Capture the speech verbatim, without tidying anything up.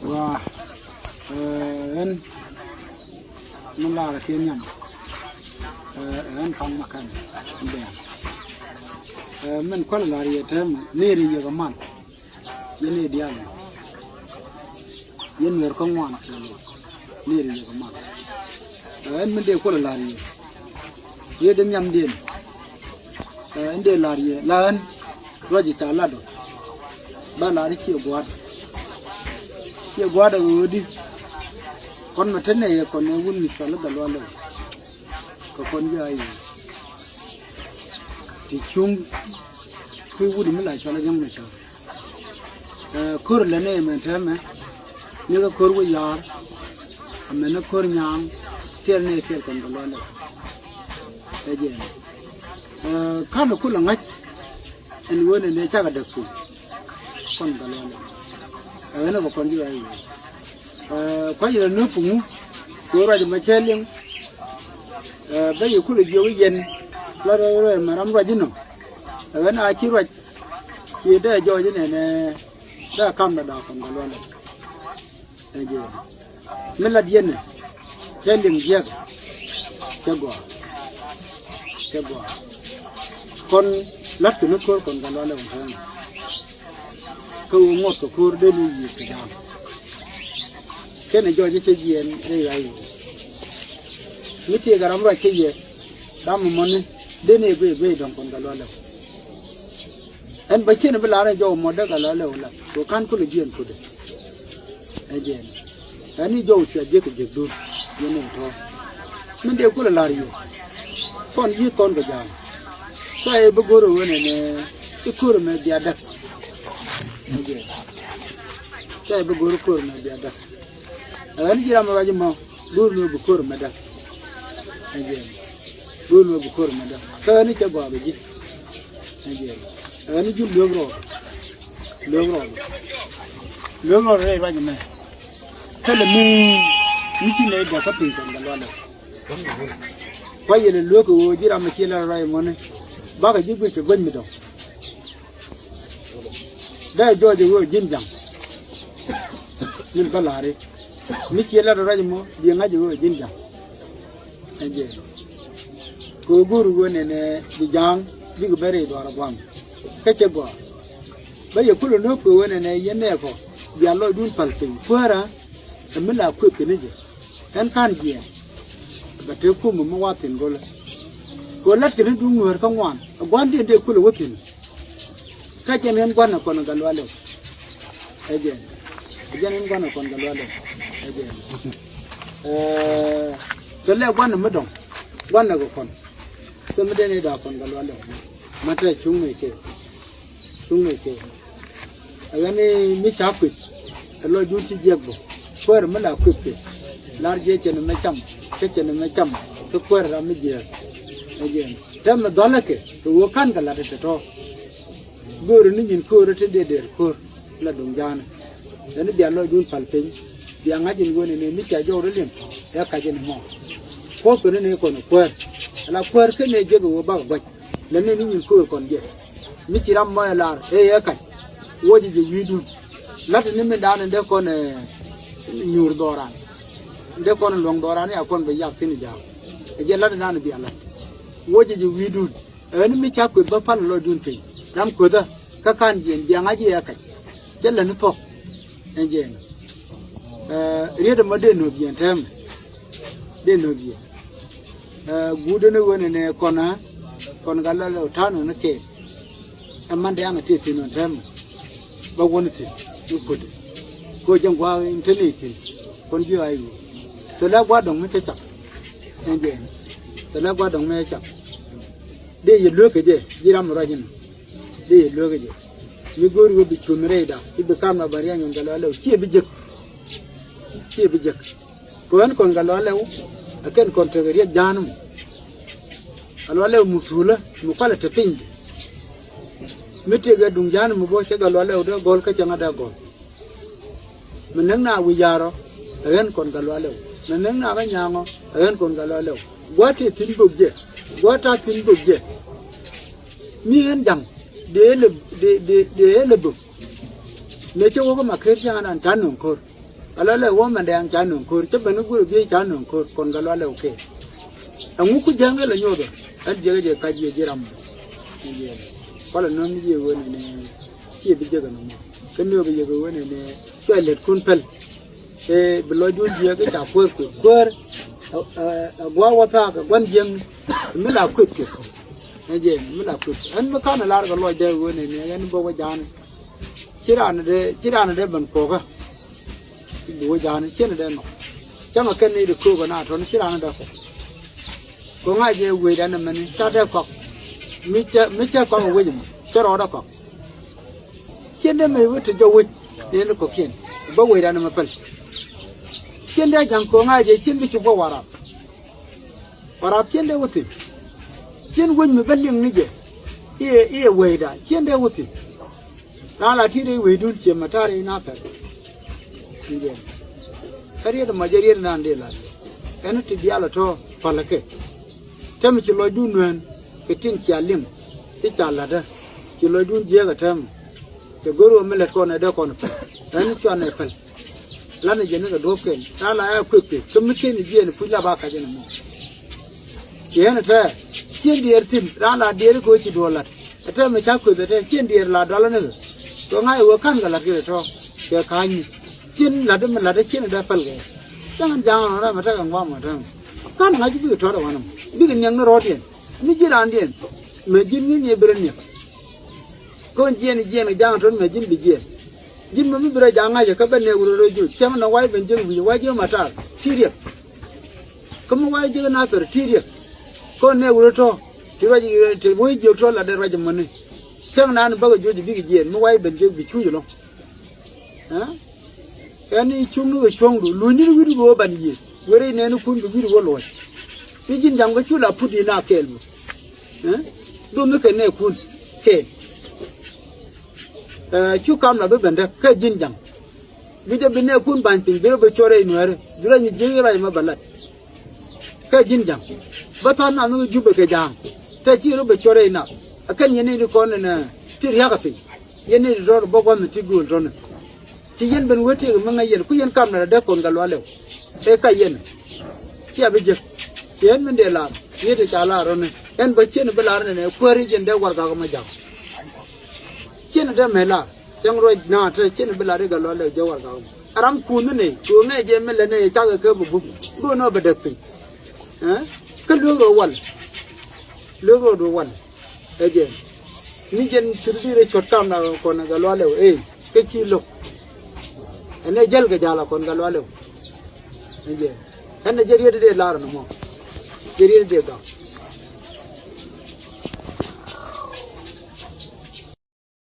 Wa, eh, ɛn mi lar kɛ nhiam, eh, ɛn kaŋ ma kan bɛn. Eh, min kual lar yɛ tɛm ni ri yɛ kɛ man. Yɛ ni dial. Yɛ nuɛr kä ŋuan kɛ ni ri yɛ kɛ man. Eh, ɛn min dee kual lar yɛ. Yɛ dee nhiam den. Eh, ɛn dee lar yɛ la ɛn. Ruac ca lat ɔ ba lar i̱ ciɛ gua̱a̱t. Ciɛ gua̱a̱t ɛ ɣöödi. Kɔn mɛ te nɛy ɛ kɔn ɛ wun mi cɔl i̱ Gatluak Lɛw. Kɛ kɔn ji̱ a yi ti cuŋ kui̱ wut mi la cɔl i̱ Riɛk Macäär. Eh, ko̱r lɛ nɛy mɛ tɛmɛ ni kɛ ko̱r wä ya̱a̱r. Amɛ ni ko̱r nyaaŋ tiɛl nɛy tiɛl kɔn Gatluak Lɛw. Ɛ jɛn. Eh, ka̱n ɛ kulɛ ŋa̱c. Ɛn ɣöö nɛnɛ cakɛ däk piny. Kɔn Gatluak Lɛw. Ɛ ɣän ɛ kɛ kɔn ji̱ ɣa̱c ɣöö. Ɛ, kua̱c rɛ nöp puŋu. Kɛ ɣöö ruac ɛmɛ cɛ liŋ. Ɛ, bä yɛ kulɛ jiök i̱ yɛn. La rɛy rɛy mɛ ram ruac inɔ. Ɛ ɣän a ci ruac. Ci dee jɔɔc inɛnɛ. Dee kam dɛ da̱a̱k kɔn Gatluak Lɛw. Ɛ jɛn. Mi lat yɛn ɛ cɛ liŋ jiɛk. Cɛ gɔaa. Cɛ gɔaa. Kɔn la̱tkɛ ni ko̱r kɔn Gatluak Lɛw ɛn täämɛ. Kä ɣöö ŋuɔ̱t kɛ ko̱r dee ni yiëë kɛ ja̱a̱m. Kɛnɛ jɔɔc cɛ jiɛɛn rɛy ɣa̱c. Mi tëëkɛ ram ruac kä yɛ. Ram ɛmɔni dee ni ëë bee bee dɔ̱ŋ kɔn Gatluak Lɛw. Ɛn bä ciɛn bi lar ɛ jɔw mɔ dee Gatluak Lɛw la kɛ ka̱n kulɛ jiɛn kudɛ. Ɛ jɛn. Ɛn i̱ jɔw cia jiäk kɛ jiäkdun. Yɛn ɛ tɔ̱ min dee kulɛ lar yɛ. Kɔn yi̱th kɔn kɛ ja̱a̱m. Ca yɛ bi go̱r ɛ wen ɛnɛ i̱ ko̱r ɛmɛ bia däk. Ɛ jɛn. Ca yɛ bi go̱r ɛ ko̱r ɛmɛ bia däk. Ɛ ɣän ji̱ ram ruac ɛmɔ go̱o̱r ni ɣöö bi ko̱r mɛ däk. Ɛ jɛn. Go̱o̱r ni ɣöö bi ko̱r mɛ däk kä ɣän i̱ cɛ gɔaa bɛ ji̱. Ɛ jɛn. Ɛ ɣän i̱ ji̱ luek rɔɔd. Luek rɔɔd. Luek rɔɔd rɛy ruac ɛmɛ. Thilɛ mi mi ci nɛy däk kä piny kɔn Gatluak Lɛw. Kuac yɛlɛ luek kɛ ɣöö ji̱ ram ɛ ci lɛl ruac ɛmɔni. Bakɛ ji̱ guic kɛ gua̱c mi dɔ̱ŋ. Dee jɔɔc ɛ ɣöö ji̱n ja̱ŋ. Min bä la̱ri mi ciɛ lat ruac mɔ biɛ ŋa̱c ɛ ɣöö ji̱n ja̱ŋ. Ɛ jɛ kɛ ɣöö go̱o̱r ɣöö nɛnɛ bi ja̱a̱ŋ bikɛ ben rɛy dhɔaar ɛ gua̱a̱m. Kä cɛ gɔaa bä yɛ kulɛ no̱o̱p kɛ ɣöö nɛnɛ yɛn nɛɛkɔ bia lɔcdun päl piny kuäärä. Ɛ mi la kuëth kɛ ni jɛ ɛn ka̱n jiɛɛn. Bɛ te kumɛ mi wa̱a̱ thi̱n go̱lä. Kɛ ɣöö la̱t kɛ ni duŋ nuäär kä ŋuan ɛ gua̱a̱n diɛn dee kulɛ wä thi̱n. Kä jɛn ɣän gua̱n ɛ kɔn ɛ Gatluak Lɛw. Ɛ jɛn. Ɛ jɛn ɣän gua̱n ɛ kɔn Gatluak Lɛw. Ɛ jɛn. Ɛɛ, kɛ lɛ gua̱n ɛ mi dɔ̱ŋ. Gua̱n ɛ kɛ kɔn. Thil mi den i̱ da̱a̱ kɔn Gatluak Lɛw. Ma te cuŋ mëë kɛ. Cuŋ mëë kɛ. Ɛ ɣän i̱ mi ca kueth. Ɛ lɔcdun ci jiɛk bä. Kuäär mi la kueth kɛ. Lar jiɛ cɛn ɛmɛ cam. Kä cɛn ɛmɛ cam. Kä kuäär ram mi jiɛk. Ɛ jɛn. Tɛmɛ dhɔlä kɛ. Kɛ ɣöö ka̱n kɛ lat ɛ tɔ̱tɔ̱. Göörä ni nyin köörä te dee dee ko̱r la duŋ ja̱a̱nä. Ɛn bia lɔcdun pal piny. Bia ŋa̱c in wen in ëë mi cia jɔw rɔ liŋ. Ɛ kac in mɔ. Kuɔth kɛn in ëë kɔn kuäär. Ala kuäär kɛn ëë jek ɛ wä bak gua̱c. Lɛ ni ni nyin köör kɔn jɛ. Mi ci ram mɔ ɛ lar ëë ɛ kac. Wuɔcɛ jɛ wi̱i̱dun. La̱t ni min da̱a̱n in dee kɔn ɛ nyuur dhɔran. In dee kɔn ɛ luɔ̱ŋ dhɔran i̱ a kɔn bɛ yak thi̱n i̱ ja̱a̱m. Ɛ jɛ la̱t in da̱a̱n in bia la̱t. Wuɔcɛ jɛ wi̱i̱dun. Ɣän mi ca kueth bä pal lɔcdun piny ram kuethä. Kä ka̱n jiɛn biaŋ a jiɛ kac. Cä lä ni thuɔ̱k. Ɛn jiɛn. Ɛ, riet ɛmɔ dee nööp jiɛn tɛmɛ. Dee nööp jiɛn. Ɛ, guudä ni ɣöö nɛnɛ kɔn a kɔn Gatluak Lɛw ta̱a̱ nɔ ni kɛɛl. Ɛ man dee aŋ a tëë thi̱n nɔ tɛmɛ. Bä wä ni thi̱n mi kuädɛ. Kɛ ɣöö jɛn gua̱a̱k in te nɛy thi̱n. Kɔn jiök a i̱ ɣöö thilɛ gua̱a̱r dɔ̱ŋ mi cä cak. Ɛn jɛn. Thilɛ gua̱a̱r dɔ̱ŋ mi cä cak. Dee yɛ lueek kɛ jɛ ji̱ ram mi ruac inɔ. Dee yɛ lueek kɛ jɛ mi go̱o̱r ɣöö bi cuɔ̱m rɛyda i̱ bi kam na bä ria̱ny ɣän Gatluak Lɛw ciɛ bi jek. Ciɛ bi jek. Kɛ ɣän kɔn Gatluak Lɛw ɛ kɛn kɔn tekɛ riɛk ja̱a̱n mɔ. Gatluak Lɛw muk thuulä mi kualɛ te piny. Mi tëëkɛ duŋ ja̱a̱n mɔ bä cɛ Gatluak Lɛw dee gɔ̱l kä cɛ ŋa̱t dee gɔ̱l. Mi näk na wi̱i̱ ya̱r ɔ ɛ ɣän kɔn Gatluak Lɛw. Mi näk na kä nyaaŋ ɔ ɛ ɣän kɔn Gatluak Lɛw. Gua̱a̱th tëë thi̱n bök jɛ. Gua̱a̱th ta̱a̱ thi̱n bök jɛ. Mi ɣän ja̱ŋ dee lɛ dee dee dee lɛ bök. Mëë cä wä kä ma ker cäŋ an ca nöŋ ko̱r. Ɛ lualɛ wä mɛn dɛɛŋ ca nöŋ ko̱r, cä ben i̱ guur i̱ biey ca nöŋ ko̱r, kɔn kɛ lualɛ wä kɛɛl. Ɛŋu ku jiäŋ kɛ lɛ nyuɔth ɛ? Ɛn jiäk jɛ kac jiɛ ji̱ ram mɔ. Kualɛ nöm jiɛ wen ɛnɛ, ciɛ bi jiäk ɛn mɔ. Kä nöö bi jiäk wen ɛnɛ, cuɛ lɛtkun päl. Ee, bi lɔcdun jiäk i̱ ca kuäär kuäär kuäär. Ɛ, ɛ, ɛ gua̱a̱k wä thaak ɛ gua̱n jiäŋ. Mi la kueth kɛ. Ɛ jɛ, mi la kueth. Ɛn mi ka̱n ɛ lar kɛ lɔcdɛ wen ɛnɛ, ɛn bä wä ja̱a̱n. Ci raan dee, ci raan dee ben kuɔkä. Ci bi wä ja̱a̱n, cien dee nɔk. Cäŋ a kɛn ni di kööbä na tɔn, ci raan dee kɔk. Kɛ ŋa̱c jɛ wecdan ɛmɛni, ca dee kɔk. Mi cɛ, mi cɛ kɔk ɛ wec ɛmɔ, cɛ rɔɔdɛ kɔk. Cien dee mec wä te jɔw wec, ni ni kɔkiɛn. Bä wecdan ɛmɛ päl. Cien dee ja̱ŋ kɛ ŋa̱c jɛ, cien bi cuk bä warap. Warap cien dee wä thi̱n. Cien wec mi bä liŋ ni jɛ. I̱, i̱ wecda, cien dee wä thi̱n. Raan la ti̱i̱t rɛy wecdun ciɛ ma ta̱a̱ rɛy Nathɛr. Ni jɛ. Kä riet ma jɛ riet naan dee lat. Ɛn ti diaal ɛ tɔ̱ paläkɛ. Tɛm ci lɔcdun nuɛɛn kɛ tin cia liŋ. Ti ca la̱tdä. Ci lɔcdun jiääk ɛ tɛm. Cɛ go̱r ɣöö mi lät kɔn ɛ dee kɔn päl. Ɛn cuanɛ päl. Lanɛ jɛ ni kɛ duɔ̱p kɛn. Raan la ɛ kuek kuek. Kä mi ken jiɛɛn puc la ba kac ɛn ɛmɔ. Ci ɣän ɛ tɛɛ. Cien diɛɛr thi̱n. Raan la diɛɛr kɛ ɣöö ci duɔ̱ɔ̱r la̱t. Ɛ tɛɛ mi ca kueth ɛ tɛɛ. Cien diɛɛr la dualä ni kɛ. Kɛ ŋa̱c ɛ ɣöö ka̱n kɛ la̱t kɛ tɔ̱. Kɛ ka̱a̱cni. Cien la̱t mi la̱t ɛ cien ɛ dee päl kɛ. Cäŋ ɛn ja̱a̱ŋ ɛn ɣän ɛ mɛ tekɛ ŋuam ɛ tɛɛ. Ka̱n ŋa̱c bikɛ tɔ̱t ɛ wanɛ mɔ. Bikɛ niɛk ni rɔɔdiɛn. Ni ji̱ raandiɛn. Mɛ ji̱n ni ni bi rɔ niɛk. Kɔn jiɛn jiɛn kɛ ja̱a̱ŋ tɔ̱n mɛ ji̱n bi jiɛn. Ji̱n mɛ mi bi rɔ ja̱a̱ŋ ŋa̱cä kä bä nɛɛk wurɛ rɔ jiök cäŋ nɔ wa̱c ben jiök wi̱c wa̱c jiök matar ti riɛk. Kä mi wa̱c jiök Nathɛr ti riɛk. Kɔn nɛɛk wurɛ tɔ̱ ti ruac te wä jiök tɔ̱ la dee ruac ɛmɔni. Cäŋ naan bäkɛ juɔc bikɛ jiɛn mi wa̱c ben jiök bi cuc ɛlɔ̱ŋ. Ɛ? Ɛn i̱ cuŋni kɛ cuɔ̱ŋdu lunyni wi̱cdu kɛ wä ban yiëë. Weri nɛɛnikun bi wi̱cdu wä luɔ̱c. I̱ ji̱n ja̱ŋ bä cu la put in a kɛɛl bä. Ɛ? Dhomni kɛ nɛɛkun kɛɛl. Ɛ, cu kam la bi bendä kä ji̱n ja̱ŋ. Bi jɛ bi nɛɛkun ba̱ny piny bi rɔ bi cuɔr rɛy nuɛɛri. Bi rɔ nyi ji̱ rɛy ma bɛ lat. Kä ji̱n ja̱ŋ. Bä tha̱a̱ŋ nath ni Jubɛ kɛ ja̱a̱ŋ. Te ci rɔ bɛ cuɔr rɛy nath. Ɛ kɛn yɛn ni di kɔn ni nɛ ti ria̱kä piny. Yɛn ni di tɔr bä gua̱n ni ti gööl tɔni. Ci yɛn ben wee tiek mi ŋäc yɛn ku yɛn kam na dee kɔn kɛ lualɛ. Ɛ ka yɛn. Cia bi jek. Ci yɛn min dee lar. Ni ti ca lar rɔni. Ɛn bä cien bi lar ni nɛ kuääri yɛn dee warɛgak ma ja̱ŋ. Cien dee mɛ lar. Cäŋ ruac na te cien bi lar i̱ kɛ lualɛ jɛ warɛgak ma. Ram kuun ni nɛ, kɛ ɣöö ŋɛɛ jɛ mi lɛ nɛ cakɛ kɛ bɛ gup. Go̱o̱r nɔ bɛ däk piny. Ɛ? Kä luek rɔ wal. Luek rɔ du wal. Ɛ jɛn. Ni jɛn cuth di rɛ cuɔt kam na kɔn kɛ lualɛ wä. Ɛ, kä ci lo̱k. Ɛn ɛ jäl kɛ jal a kɔn kɛ lualɛ wä. Ɛ jɛn. Ɛn ɛ jɛ riet dee lar nɔ mɔ. Jɛ riet dee gam.